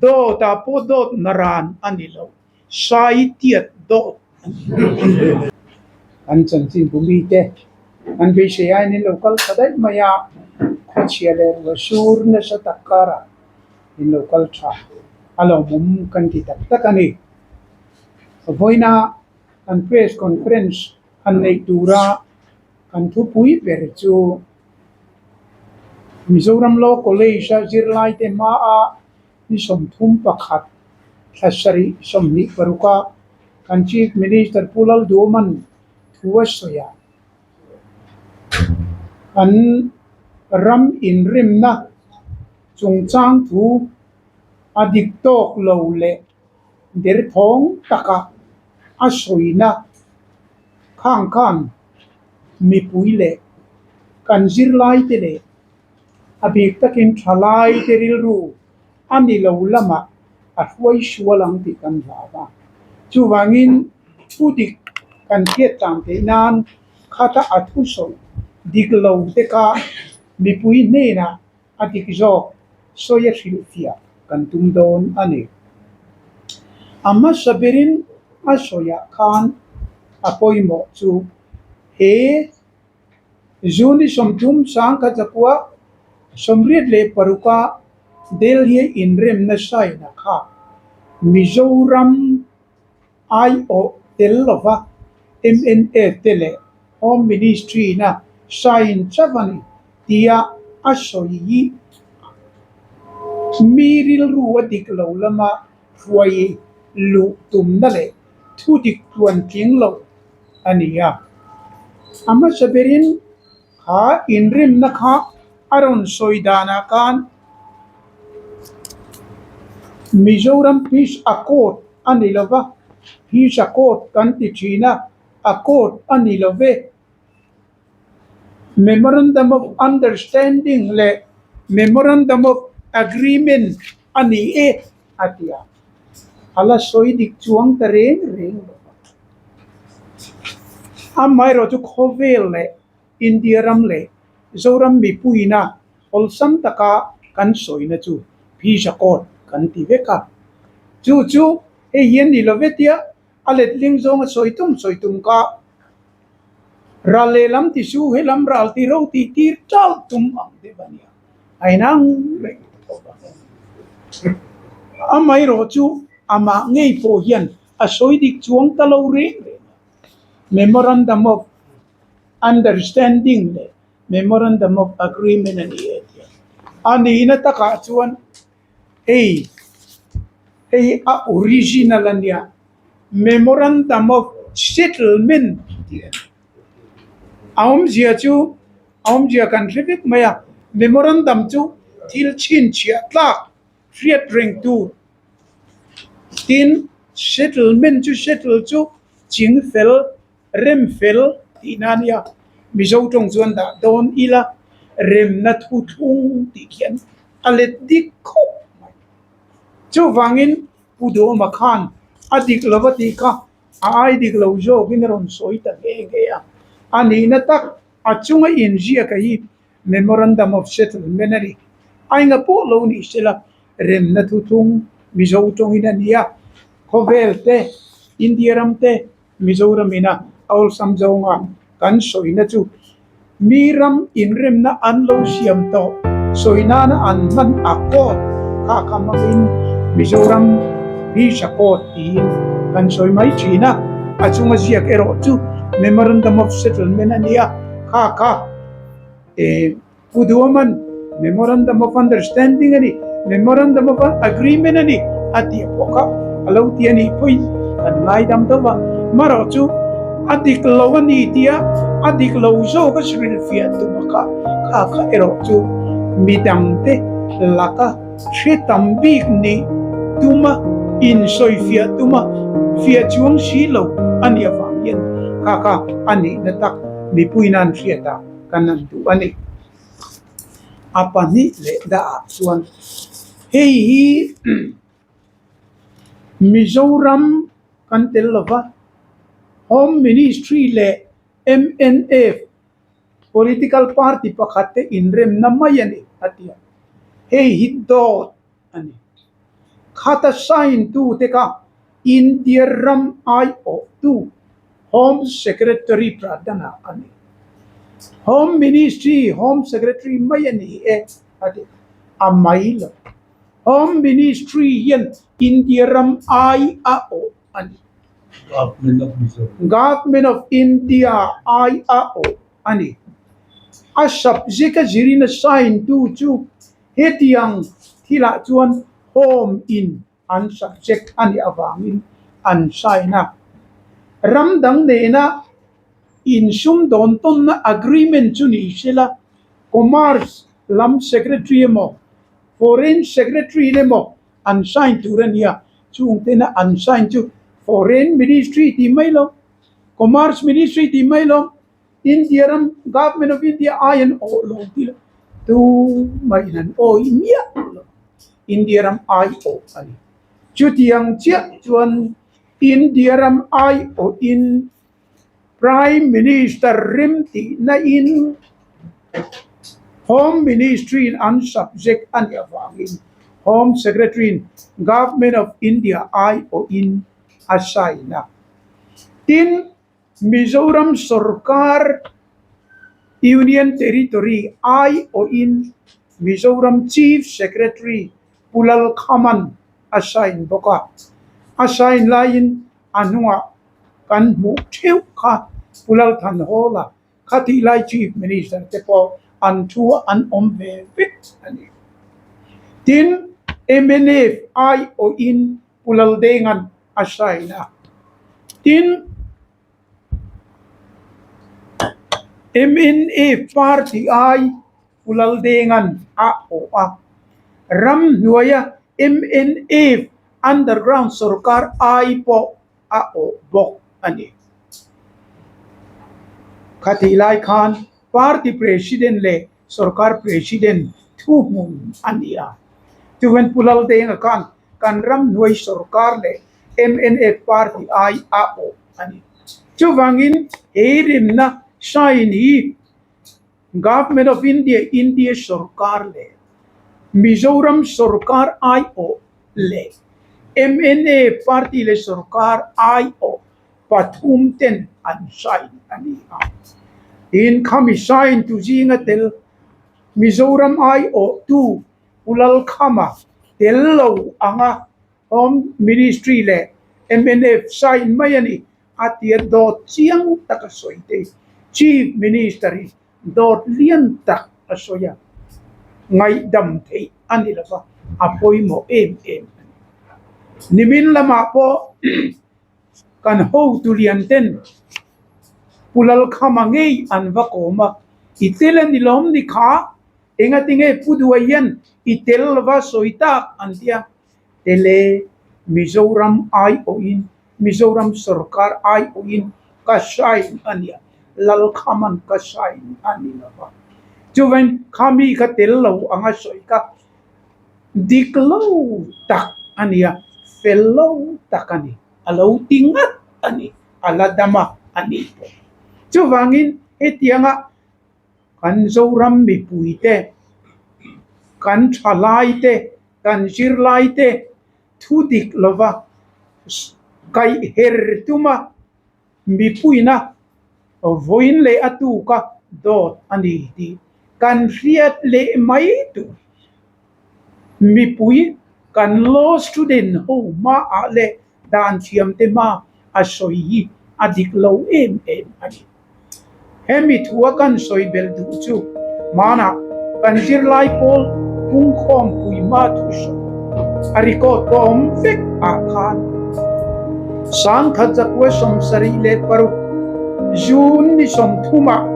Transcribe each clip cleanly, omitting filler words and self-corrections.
Dawtah pawh dawt naran a ni lo, sai tiat dawt a ni. An chanchinbu mite an beisei aiin in lo kal tha daih mai a, khawchhia leh ruah sur nasa tak karah in lo kal tha a lawmawm kan ti tak tak a ni. Vawiina kan press conference han neih tura kan thupui ber chu Mizoram Law College-a zirlaite hmaa ni 31 thla sarih 26-a kan Chief Minister Pu Lalduoman thu a sawi a, kan ram inrimna chungchang thu a dik tawk lo leh derthawng taka a sawina khang khan mipui leh kan zirlaite leh a bik takin thalaite rilru a ni lo lamah a hruai sual ang tih kan hlau a. Chuvangin thu dik kan hriat tlang theih nan khata a thusawi dik lo te kha mipui hnenah a dik zawk sawi a hrilhfiah kan tum dawn a ni. A hmasa berin a sawiah khan a pawimawh chu he June 30 1986 Delhi inremna saina kha Mizoram aiawh tel lova MNF te leh Home Ministry-na sign chauh a ni tia a sawi hi mi rilru a dik lo lama hruai luh tumna leh thu dik tluan tling lo a ni a. A hmasa berin kha inrimna kha a rawn sawi danah khan Mizoram Peace Accord a ni lo va, Peace Accord kan ti thin a, Accord a ni lo ve. Memorandum of Understanding leh Memorandum of Agreement a ni e a ti a. A la sawi dik chuang ta reng reng lo va. Amaherawh chu khawvel leh India ram leh Zoram mipuina awlsam taka kan sawina chu Peace Accord kan ti vek a. Chu chu hei hian ni lo ve tia a letling zawnga sawi tum sawi tum kha ral lehlam ti su helam ral ti ro tih tir chal tum ang deuh a nia. A inang reng tawp a. Amaherawh chu amah ngei pawh hian a sawi dik chuang ta lo reng reng a. Memorandum of Understanding leh Memorandum of Agreement a ni e tia. A nihna takah chuan hei hei a original a nia, Memorandum of Settlement tih a ni. A awmzia chu a awmzia kan hre vek mai a, memorandum chu thil chhinchhiah tlak hriat reng tur tin settlement chu settle chu ching fel rem fel tihna a nia, Mizo tawng chuan dah dawn ila remna thu thlung tih khian a let dik khawp mai. Chuvangin Pu Duhawma khan a dik lova tih kha A ai dik lo zawkin a rawn sawi ta nghe nghe a. A nihna tak a chunga inziaka hi Memorandum of Settlement a ni. A enga pawh lo nih sela remna thuthlung Mizo tawngin a ni a. Khawvel te, India ram te, Mizoram ina a awlsam zawnga kan sawina chu mi ram inremna an lo siam tawh sawi nana an hman a court kha kha hmangin Mizoram Visa Court tiin kan sawi mai thin a, a chunga ziak erawh chu Memorandum of Settlement a ni a, kha kha eh Pu Duaman Memorandum of Understanding a ni, Memorandum of Agreement a ni a tih pawh kha a lo ti a nih pawhin kan ngaidam deuh a. Marawh chu a dik lo a ni tia a dik lo zawk a hrilhfiah tum a kha kha kha erawh chu midangte laka hre tam bik nih tuma insawifiah tuma fiah chuang si lo a nih avang hian kha kha a nihna tak mipuiin an hriat a. Kan han duh a ni. A pahnih leh dah ah chuan hei hi Mizoram kan tel lo va, Home Ministry leh MNF political party pakhat te inremna mai a ni a ti a. Hei hi dawt a ni. Khata sign tu te kha India ram aiawhtu Home Secretary Pradhan-a a ni. Home Ministry Home Secretary mai a ni e a ti a mai lo. Home Ministry hian India ram ai a awh a ni. Government of Mizoram. Government of India ai a awh a ni. A subject a zirin a sign tu chu hetiang thilah chuan Home in an subject a nih avangin an sign a. Ram dang nena insum dawn tawnna agreement chu ni sela, Commerce lam Secretary emaw, Foreign Secretary emaw an sign tur a ni a, chung tena an sign chu Foreign Ministry tih mai lo, Commerce Ministry tih mai lo, India ram Government of India ai an awh lo tih lo tumah in an awih miah lo. India ram ai awh a ni. Chutiang chiah chuan India ram ai awhin Prime Minister rem tihna in Home Ministry in an subject a nih avangin Home Secretary in Government of India ai awhin a sign a. Tin, Mizoram sorkar Union Territory aiawhin Mizoram Chief Secretary Pu Lalkhaman a sign bawk a. A sign laiin a hnungah kan hmuh theuh kha Pu Lalthanhawla khatih lai Chief Minister te pawh an thu an awm ve vek a ni. Tin, mnf aiawhin Pu Laldenga'n a sign a. Tin, mnf party ai Pu Laldenga'n a awh a. Ramhnuaia mnf underground sorkar ai pawh a awh bawk a ni. Khatih lai khan party president leh sorkar president thuhmun a ni a. Chuan Pu Laldenga khan kan ramhnuai sorkar leh mnf party ai a awh a ni. Chuvangin he rimna sign hi Government of India, India sorkar leh Mizoram sorkar aiawh leh mnf party leh sorkar aiawh pathum ten an sign a ni a. Tin, khami sign tu zinga tel Mizoram aiawhtu Pu Lalkhama tel lo anga Home Ministry leh mnf sign mai a ni a tia dawt chiang tak a sawi te Chief Minister hi dawt lian tak a sawi a, ngaihdam theih a ni lova a pawimawh em em a ni. Nimin lamah pawh Kan hotu lian ten Pu Lalkhama ngei an va kawm a, I tel a ni lawm ni kha? Engatinge Pu Duai hian i tel lova sawi tak an ti a, Tel e, Mizoram aiawhin, Mizoram sorkar aiawhin ka sign a nia, Lalkhama'n ka sign a ni lova. Chuvain khami kha tel lo anga sawi kha Dik lo tak a nia, fel lo tak a ni, a lo ti ngat a ni, a la dam a, a nih pawh. Chuvangin hetianga kan Zoram mipuite, kan thalaite, kan zirlaite thu dik lova kaih her tuma Mipuina vawiin leh a tuka dawt a ni tih kan hriat leh mai tur. Mipui kan law student ho hmaah leh dan thiamte hma a sawi hi a dik lo em em a ni. Hemi thua kan sawi belh duh chu hmanah kan zirlai pawl pungkhawm pui hma thu sawi a record pawh awm vek ah khan Sangkhat 1976 June ni 30 ah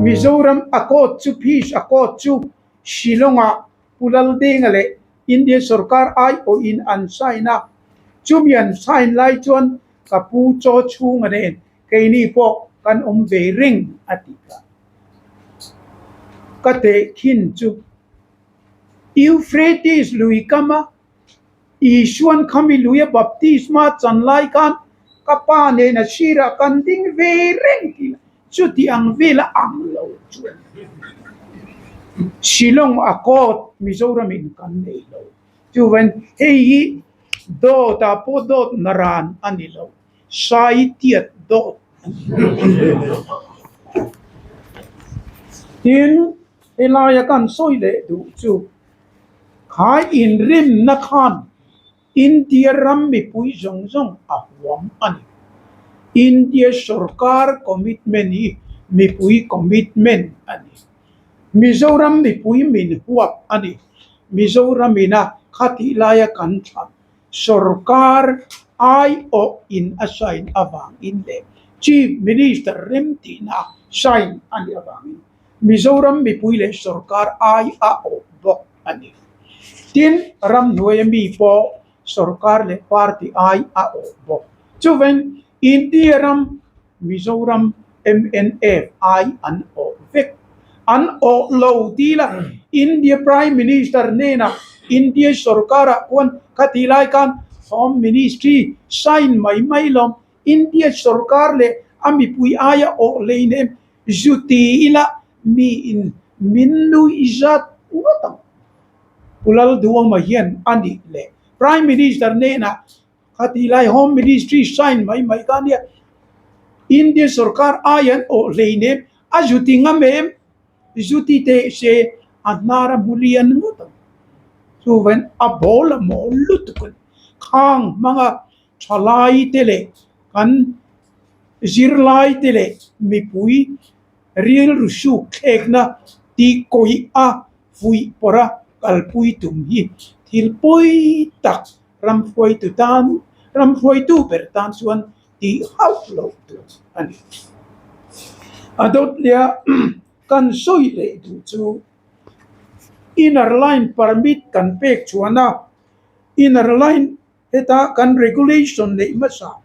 Mizoram Accord chu Peace Accord chu Shillong ah Pu Laldenga leh Indian sorkar aiawhin an sign a, chumi an sign lai chuan ka pu chaw chhunga nen Keini pawh kan awm ve reng a ti kha. Ka tehkhin chu Euphrates lui kama Isuan khami luia baptisma chan lai khan ka pa nen a sirah kan ding ve reng tih la chuti ang vela ang lo chuan Shillong a court Mizoram in kan nei lo. Chuvain hei hi dawt ah pawh dawt naran a ni lo, sai tiat dawt a ni. Tin, helaia kan sawi leh duh chu kha inrinna khan India ram mipui zawng zawng a huam a ni. India sorkar commitment hi mipui commitment a ni. Mizoram mipui min huap a ni. Mizoram ina khatih laia kan that sorkar aiawh in a sign avangin leh Chief Minister remtihna sign a nih avangin Mizoram mipui leh sorkar ai a awh bawk a ni. Tin, ramhnuaia mi pawh sorkar leh party ai a awh bawk. Chuveng, India ram, Mizoram mnf ai an awh vek. An awh lo tila India Prime Minister hnenah India sorkarah khuan khati lai khan Home Ministry sign mai mai lawm India sorkar leh a mipui aia awh hleinem Zu ti ila mi in min nuih zat ngawt ang. Pu Lalduama hian a nih leh Prime Minister hnenah kha ti lai Home Ministry sign mai mai kha nia India sorkar ai an awh hleinem a zu ti ngam em? Zu ti teh se a hnar a hmu lian ngawt ang. Chuvain a bawl a mawl lutuk a ni. Khang hmanga thalai te leh kan zirlai te leh mipui rilru suk thlekna tih kawih a fuih pawrh a kalpui tum hi thil pawi tak ramhruaitu tan ramhruaitu ber tan chuan tih hauh loh tur a ni. A dawt nia kan sawi leh duh chu inner line permit kan pek chuan a inner line Heta kan regulation neih hmasa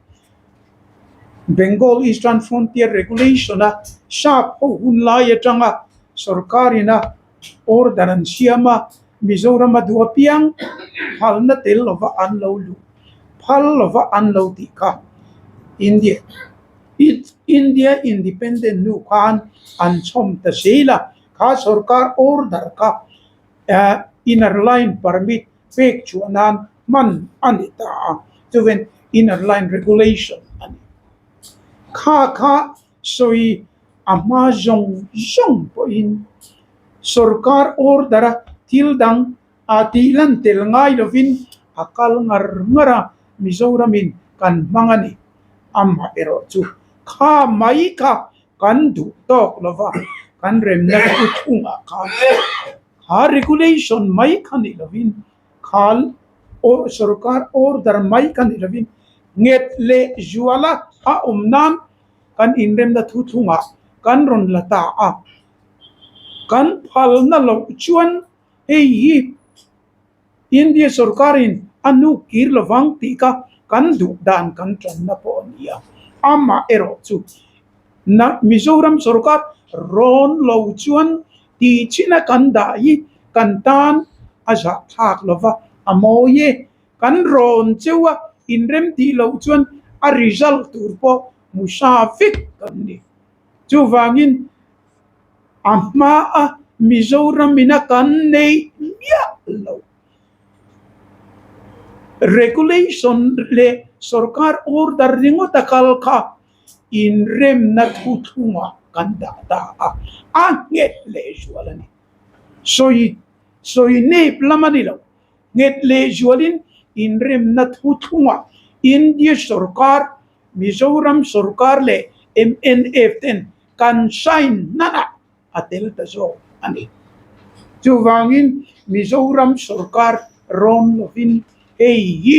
Bengal Eastern Frontier Regulation a sap ho hun lai atanga sorkar ina order an siam a, Mizoram a duh apiang phalna tel lova an lo luh phal lova an lo tih kha India India Independent hnu khan an chhawm ta zel a, kha sorkar order kha inner line permit pek chhuah nan hman a ni ta a, chuven inner line regulation a ni. Kha kha sawi a hma zawng zawng pawhin sorkar order a thil dang a tih lan tel ngai lovin a kal ngar ngar a, Mizoramin kan hmang a ni. Amaherawh chu kha mai kha kan duh tawk lova kan remna thu thungah khan Kha regulation mai kha nih lovin, kha sorkar order mai kha nih lovin nget leh zuala a awm nan kan inremna thu thlungah kan rawn la ta a. Kan phalna loh chuan hei hi India sorkarin a hnuk kir lovang tih kha kan duh dan kan tanna pawh a ni a. Amaherawh chu Mizoram sorkar rawn lo chuan tih china kan dah hi kan tan a zahthlak lova a mawi e. Kan rawn cheu a inrem tih loh chuan a result tur pawh hmu sa vek kan ni. Chuvangin a hmaa Mizoram ina kan neih miah loh regulation leh sorkar order ringawt a kal kha inremna thu thlungah kan dah ta a, a nghet leh zual a ni. Sawi sawi nep lam a ni lo, nghet leh zualin inremna thu thlungah India sorkar Mizoram sorkar leh mnf ten kan sign hmanah a tel ta zawk a ni. Chuvangin Mizoram sorkar rawn lovin hei hi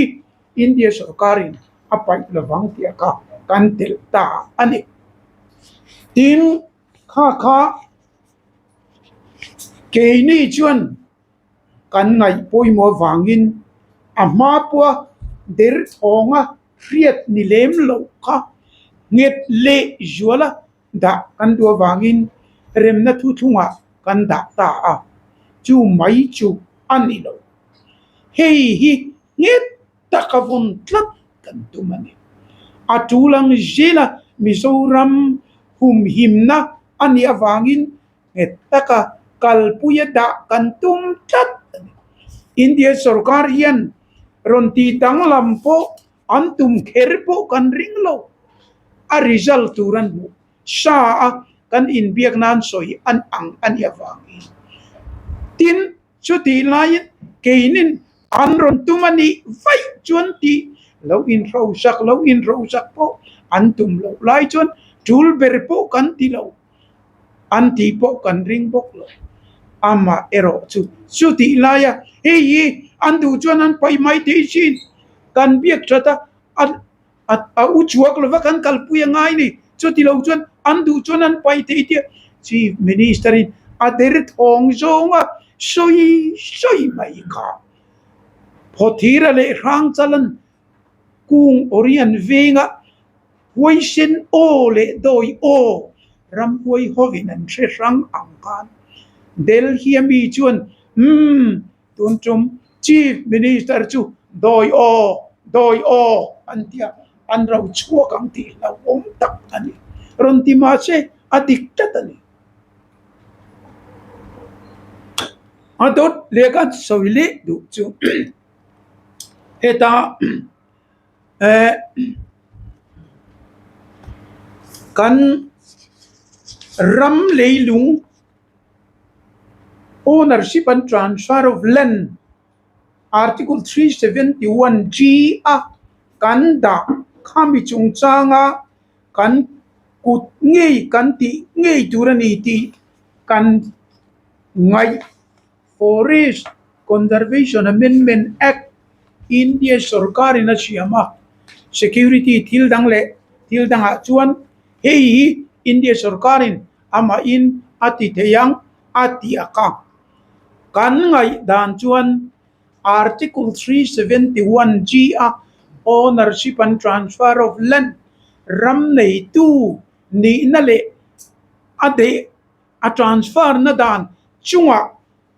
India sorkarin a paih lovang tih a kha kan telh ta a ni. Tin, kha kha keini chuan Kan ngaih pawimawh avangin a hma pawha derthawnga hriat ni lem loh kha nghet leh zuala dah kan duh avangin remna thuthlungah kan dah ta a, chu mai chu a ni lo. Hei hi nghet taka vawn tlat kan tum a ni. A tul ang zela Mizoram humhimna a nih avangin Nghet taka kalpuia dah kan tum tlat a ni. India sorkar hian rawn ti danglam pawh an tum kher pawh kan ring lo. A result tur an hmuh sa a kan inbiak nan sawi an ang a nih avangin. Tin, chutih laiin keinin an rawn tum a nih vaih chuan tih lo inhrosak lo inhrosak pawh an tum loh lai chuan tul ber pawh kan ti lo. An tih pawh kan ring bawk lo. Amah erawh chu chutih laia hei hi an duh chuan an paih mai thei thin. Kan biak that a, a a u chhuak lova kan kalpui a ngai ni. Chuti lo chuan an duh chuan an paih thei tia Chief Minister in a der thawng zawnga sawi sawi mai kha. Phawthira leh Hrangchalan Kung Orian venga huaisen aw leh dawi aw ramhuai hovin an hre hrang ang khan Delhi ami chuan umm tun tum Chief Minister chu dawi aw dawi aw an tia an ro chhuak ang tih hlauhawm tak a ni. Rawn ti mahse a dik tlat a ni. A dawt leh ka sawi leh duh chu. Heta eh kan ram leilung ownership and transfer of land article 371 G a kan dah khami chungchanga kan kut ngei kan tih ngei tur a ni tih kan ngaih. Forest Conservation Amendment Act India sorkarin a siam a, security thil dang leh thil dangah chuan hei hi India sorkarin amahin a ti thei ang a ti a ka. Kan ngaihdan chuan Article 371 G a Ownership and Transfer of Land ram neitu nihna leh a deh A transfer na dan chungah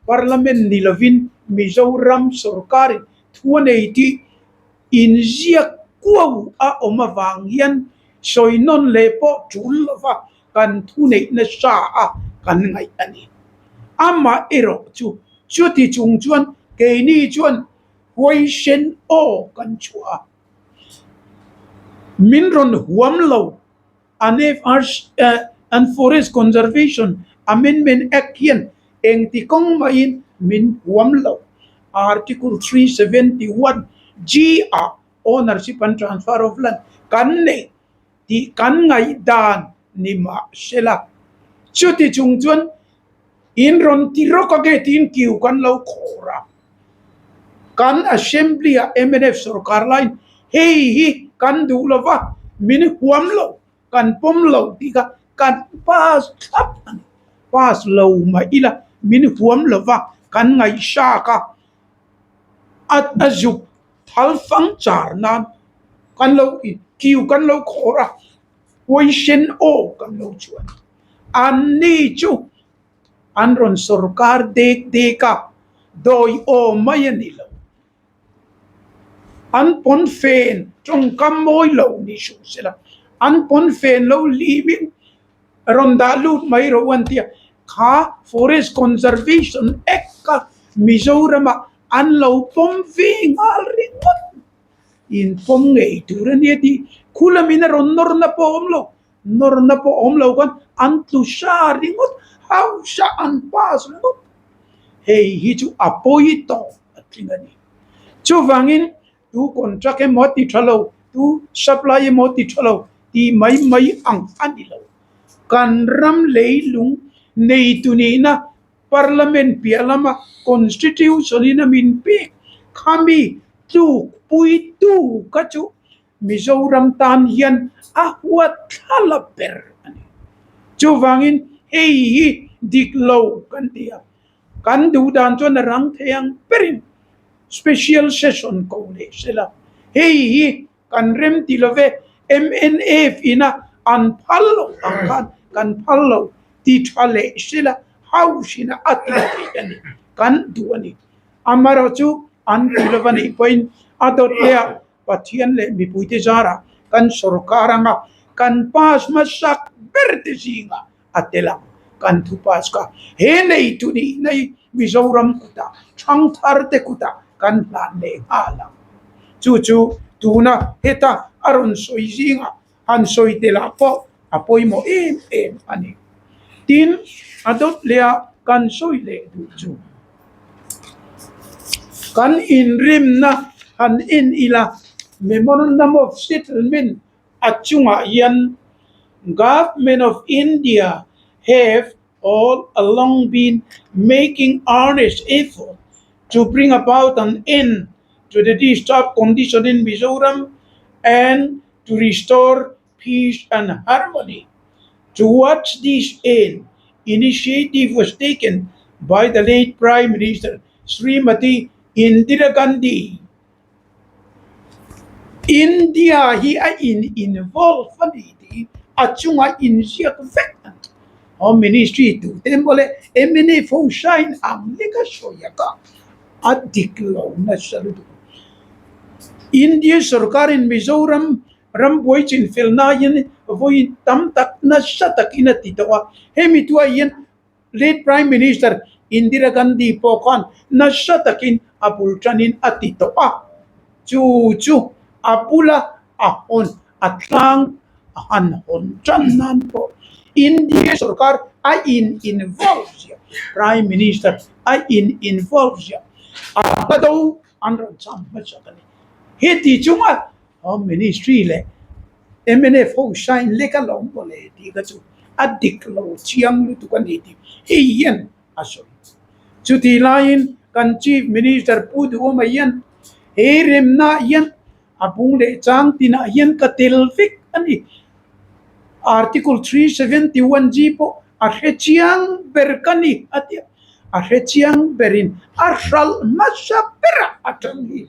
Parliament ni lovin Mizoram sorkarin thu a nei tih inziak kuau a awm avang hian sawi nawn leh pawh tul lova kan thu neih nasa a kan ngaih a ni. Amah erawh chu chuti chung chuan keini chuan huaisen aw kan chhuah a, min rawn huam lo. An an Forest Conservation Amendment Act hian engti kawng mahin min huam lo. Article 371 G ah Ownership and Transfer of Land kan nei tih kan ngaihdan ni mah se la. Chuti chung chuan in rawn ti rawk a nge tiin kiu kan lo khawr a. Kan Assembly ah mnf sorkar laiin hei hi kan duh lo va, min huam lo, kan pawm lo tih kha kan pass thlap a ni. Pass lo mah ila min huam lo va, kan ngaihsak a, a a zuk thal fang char nan kan lo kiu kan lo khawr a, huaisen aw kan lo chuan. Anni chu An rawn sorkar dek dek a, dawi aw mai a ni lo. An pawn fen tawngkam mawi lo ni suh se la, an pawn fen lo hlimin rawn dah lut mai rawh u an ti a, kha Forest Conservation Act kha Mizoramah an lo pawm ve nghal ringawt. In pawm ngei tur a nia tih khulamin a rawn nawrna pawh a awm lo. Nawrna pawh awm lo khan an tlu sa ringawt, hausa an pass ringawt. Hei hi chu a pawi tawh a tling a ni. Chuvangin tu contract emaw a ti tha lo, tu supply emaw a ti tha lo tih mai mai ang a ni lo. Kan ram leilung neitu nihna Parliament piah lama Constitution in a min pek khami tlukpuitu kha chu Mizoram tan hian a huat thla ber a ni. Chuvangin hei hi dik lo kan ti a, kan duh dan chuan a rang thei ang berin special session ko leh se la, hei hi kan rem ti lo ve, mnf ina an phal lo ang khan kan phal lo ti tha leh se la, house ina a ti theih a ni, kan duh a ni. Amaherawhchu an ti lo va nih pawhin a dawt leh a Pathian leh mipuite zarah kan sorkar anga kan pass hmasak ber te zingah a tel ang. kan thu pass kha he neitu nihna hi Mizoram kutah thangthar te kutah kan hlan leh nghal ang. Chu chu tuna heta a rawn sawi zingah han sawi telah pawh a pawimawh em em a ni. Tin, a dawt leh a kan sawi leh duh chu kan inrimna han en ila Memorandum of Settlement a chungah hian Government of India have all along been making earnest effort to bring about an end to the disturbed condition in Mizoram and to restore peace and harmony. Towards this end, initiative was taken by the late Prime Minister Srimati Indira Gandhi. India hi a in involve a ni tih a chunga inziak vek a ni. Home Ministry tute emaw leh mnf ho sign ang lek a sawi a kah a dik lo nasa lutuk. India sorkarin Mizoram rambuai chinfel nain vawi tam tak nasa takin a ti tawh a, hemi tuah hian Late Prime Minister Indira Gandhi pawh khan nasa takin a bul tanin a ti tawh a, chu chu a bula a hawn a tlang a han hawn tan nan pawh India sorkar a in involve ziah, Prime Minister a in involve ziah, a hla do an rawn cham hmasa a ni. Heti chunga Home Ministry leh mnf ho sign lek a lawm maw le tih kha chu a dik lo chiang lutuk a ni tih hei hian a sawi. Chutih laiin kan Chief Minister Pu Duhawma hian he remna ah hian a bung leh chang tinah hian ka tel vek a ni. Article 371 G pawh a hre chiang ber ka ni a ti a, a hre chiang berin a hralh hmasa berah a tang hi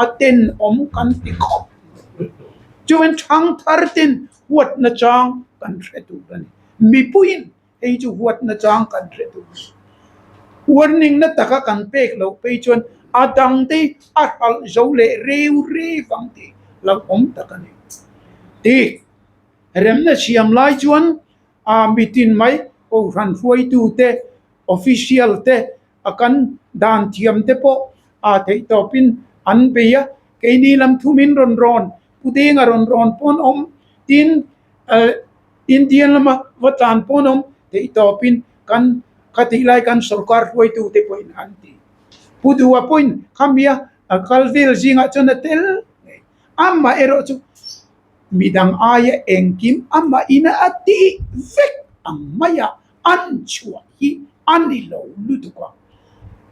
a tenawm kan ti khawp. Chuan thangthar ten huatna chang kan hre tur a ni. Mipuiin hei chu huatna chang kan hre tur a ni. Warning na taka kan pek loh phei chuan a dangte a hralh zo leh reu reu ang tih lo awm tak a ni. Ti remna siam lai chuan a mitin mai kohhran hruaitute official te a kan dan thiam te pawh a theih tawpin an bei a, keini lam thumin rawn rawn puding a rawn rawn pawn awm tin Indian lama va tlan pawn awm theih tawpin kan khatih lai kan sorkar hruaitu te pawhin an ti. Pu Duha pawhin khamia a kal vel zingah chuan a tel ngei. Amaherawh chu midang aia engkim amahin a tih vek ang maia an chhuah hi a ni lo lutuk a.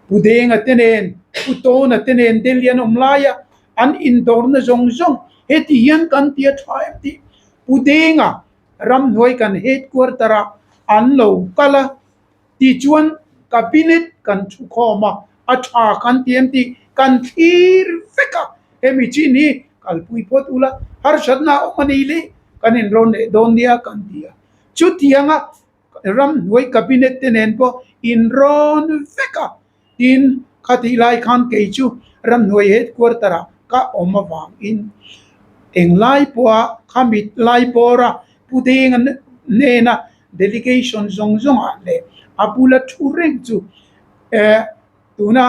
Pu Denga te nen, Pu Tawna te nen Delhi an awm laia an indawrna zawng zawng heti hian kan ti a tha em tih Pu Denga ramhnuai kan headquarter ah an lo kal a tichuan cabinet kan thukhawm a, a tha kan ti em tih kan thlir vek a, hemi chin hi kalpui phawt ula harsatna a awm a ni le kan inrawn leh dawn nia kan ti a. Chutianga ramhnuai cabinet te nen pawh inrawn vek a, tin khatih lai khan kei chu ramhnuai headquarter ah ka awm avangin englai pawha khamit lai bawra Pu Denga hnena delegation zawng zawng ah leh a bula thu reng chu eh tuna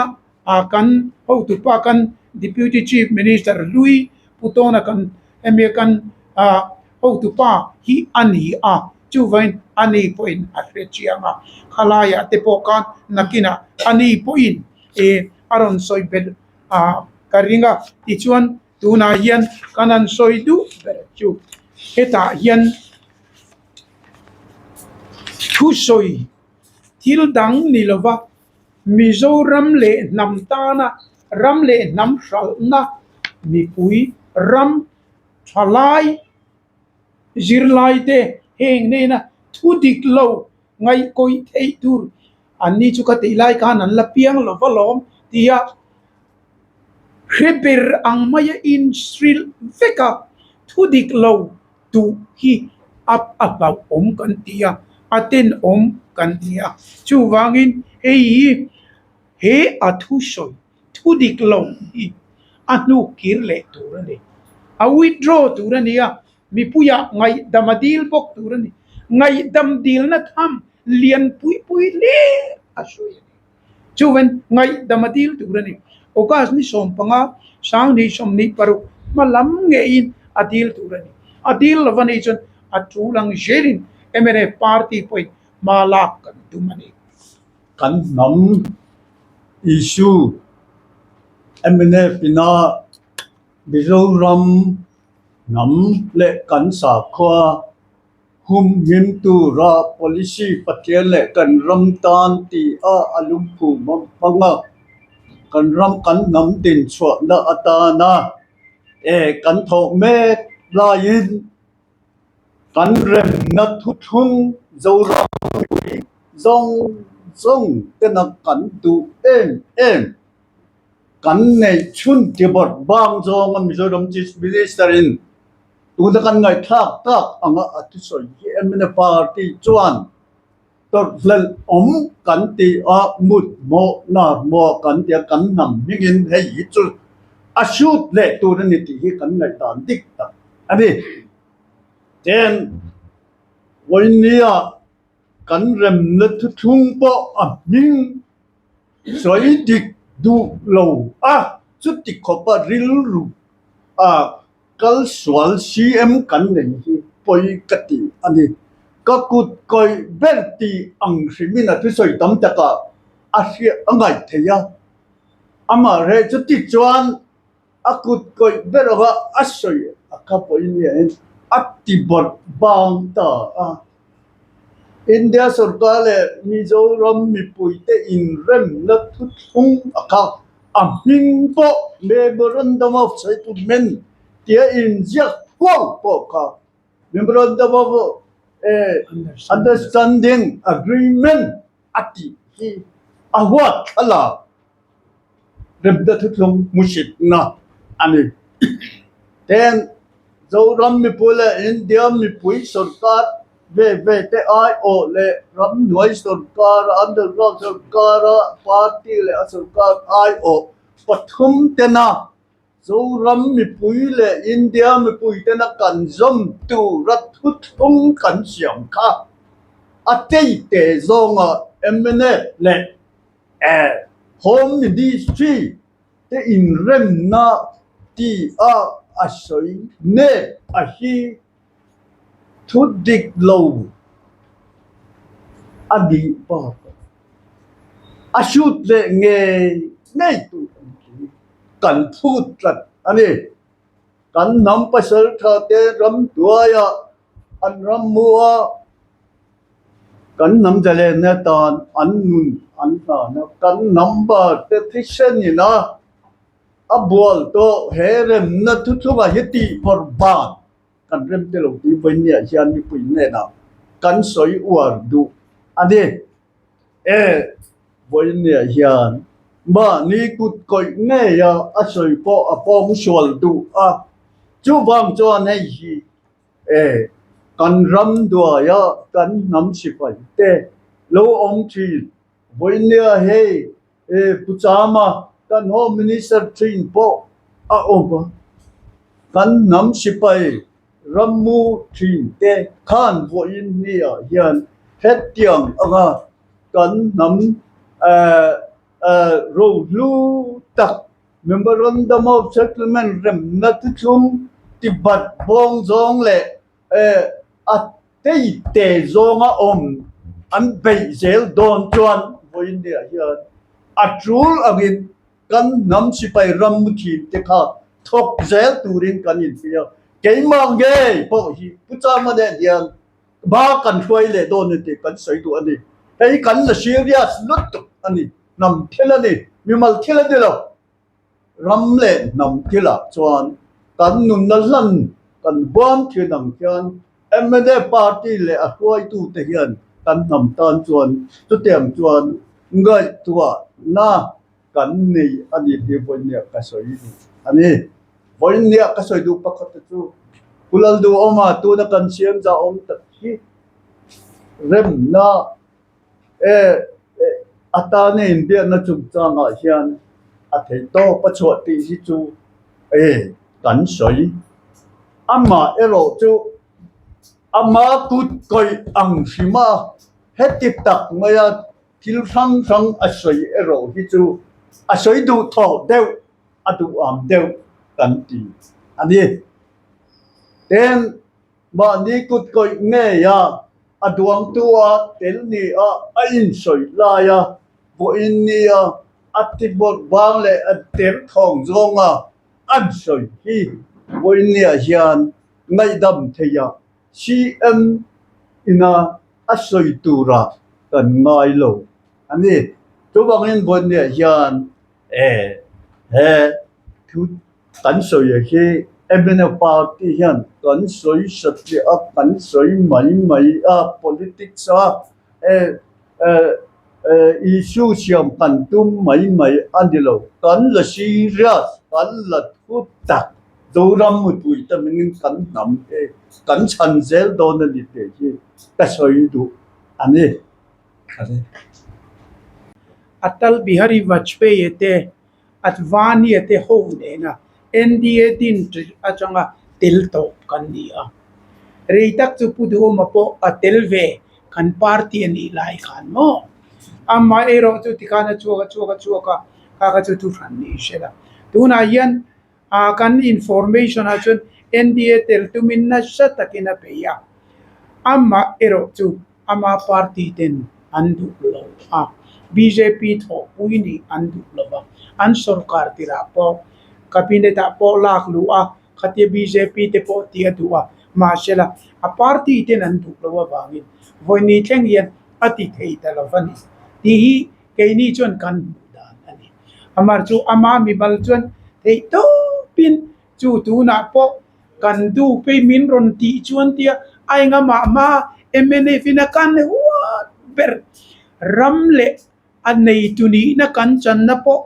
ah kan hotupa kan Deputy Chief Minister hlui Pu Tawna kan hemi kan ah hotupa hi a ni a, chuvain a ni pawhin a hre chiang a, khalaiah te pawh khan nakinah a ni pawhin eh a rawn sawi belh ah ka ring a, tichuan tunah hian kan han sawi duh ber chu hetah hian thusawi thil dang ni lova Mizoram leh hnam tana ram leh hnam hralhna mipui ram thalai zirlaite heng nena thu dik lo ngaihkawih theih tur an ni chu ka tih lai khan an la piang lo va lawm tia hre ber ang maia inhrilh vek a thu dik lo duh hi a a hlauhawm kan ti a a tenawm kan ti a chuvangin hei hi he a thusawi thu dik lo hi a hnuk kir leh tur a ni. A withdraw tur a ni a, mipuiah ngaihdam a dil bawk tur a ni. Ngaihdam dilna tham. lian pui pui hlir a sawi a ni. Chuan ngaihdam a dil tur a ni. August ni 15, 2026 hma lam ngeiin a dil tur a ni. A dil lova ni chuan a tul ang zelin mnf party pawhin hma lak kan tum a ni. Kan hnam issue mnf ina Mizoram hnam leh kan sakhua Humhim tura policy Pathian leh kan ram tan tih a a lungphum hmang a, kan ram kan hnam dinchhuahna atana e kan thawh mek laiin kan remna thuthlung Zoram mipui zawng zawng tena kan duh em em. Kan neih chhun tibawrh bang zawnga Mizoram Chief Minister in tuna kan ngaihthlak tak anga a thusawi hi mna party chuan tawrhhlelh awm kan ti a, mut mawh nar maw kan ti a, kan hnam hmingin hei hi chu a shoot leh tur a ni tih hi kan ngaihdan dik tak a ni. Ten Vawinia kan remna thuthlung pawh a hming Sawi dik duh lo a, chuti khawpa rilru a kal sual CM kan nei hi pawi ka ti a ni. Ka kut kawih ber tih ang hrimin a thusawi tam takah a hriat a ngaih thei a, amah reh chuti chuan a kut kawih ber anga a sawi a kha pawhin hian a ti bawrh bang ta a. India sorkar leh Mizoram mipuite inremna thuthlung a kha a hming pawh Memorandum of Settlement tia inziak kuang pawh kha Memorandum of Understanding Agreement a tih hi a huat thlalak Remna thuthlung hmuhsitna a ni. Ten Zoram mipui leh India mipui sorkar ve ve te aiawh leh ramhnuai sorkar, underground sorkara party leh a sorkar aiawh pathum tena Zoram mipui leh India mipui tena kan zawm tura thuthlung kan siam kha a teite zawnga mnf leh Home Ministry te inremna ti a a sawi nek a hi thu dik lo a nih bakah a shoot leh ngei ngei tur an ti kan phut tlat a ni. Kan hnam pasal tha te ram hnuaiah an ram mu a. Kan hnam zalenna tan an nun an hlan a, kan number te thisen ina a bual tawh he remna thuthlunga hi tih phawrh ban kan rem te lo tih vawinia hian mipui hnenah kan sawi uar duh a ni. E vawinia hian mahni kut kawih ngei a a sawi pawh a pawng sual duh a, chuvang chuan hei hi E, kan ram duaia kan hnam sipai te lo awm thin. Vawinia hei e Pu Chama kan Home Minister thin pawh a awm a, kan hnam sipai rammu thin te khan vawiin hniah hian hetiang anga kan hnam rohlu tak Memorandum of Settlement remna thuthlung tibat bawng zawng leh a teite zawnga awm an beih zel dawn chuan vawiin-ah hian a tul angin kan hnam sipai ram thin te kha thawk zel turin kan inhria. Keimah ngei pawh hi Pu Chama nen hian hma kan hruai leh dawn a ni tih kan sawi duh a ni. Hei kan la serious lutuk a ni. Hnam thil a ni, mimal thil a ni lo. Ram leh hnam thilah chuan kan nunna hlan kan huam thin ang hian mna party leh a hruaitute hian kan hnam tan chuan chutiang chuan ngaihtuahna kan nei a ni tih vawinia ka sawi duh a ni. Vawinia ka sawi duh pakhat te chu Pu Lalduhawma tuna kan siam zahawm tak hi remna E, a tana inbiakna chungchangah hian a theih tawp a chhuah tih hi chu e kan sawi. Amah erawh chu ama kut kawih ang hrim a, Heti tak maia thil hrang hrang a sawi erawh hi chu a sawi duh thawh deuh, a duham deuh kan ti a ni. Tin, mahni kut kawih ngeia a duangtu a tel ni a a insawi laia vawiin nia a ti bawrh bang leh a ter thawng zawnga an sawi hi vawiin niah hian ngaihdam theia CM ina a sawi tura kan ngai lo a ni. Chuvangin vawiin niah hian e he thu kan sawi hi mnf party hian kan sawi satliah a, kan sawi mai mai a, politics a e issue siam kan tum mai mai a ni lo. Kan la serious, kan la thu tak. Zoram mipui te hmingin kan hnam hi kan chhan zel dawn a ni tih hi ka sawi duh a ni. Atal Bihari Vajpayee te, Advani te ho nena NDA din atanga tel tawp kan ni a. Rei tak chu Pu Duhawma pawh a tel ve kan party a nih lai khan maw? Amaherawh chu tikhan a chhuak a chhuak a chhuak a, kha kha chu thuhran ni i hre la. Tunah hian A kan information ah chuan NDA tel tumin nasa takin a bei a, amah erawh chu ama party ten an duh lo a, bjp thawhpui nih an duh lo va, an sorkar tirah pawh cabinet ah pawh lak luh a, khatia bjp te pawh tih a duh a, mahsela a party ten an duh lo avangin vawiin thleng hian a ti thei ta lo va ni tih hi Keini chuan kan hmuh dan a ni. Amar chu ama mimal chuan theih tawpin chu tunah pawh kan duh pei min rawn tih chuan tia a engamah hma mnf in a kan huat ber ram leh a neitu nihna kan channa pawh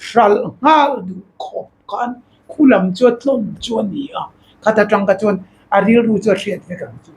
hralh nghal duh khawp khan khulam chu a tlawm chu a ni a, khata tang kha chuan a rilru chu a hriat vek ang chu.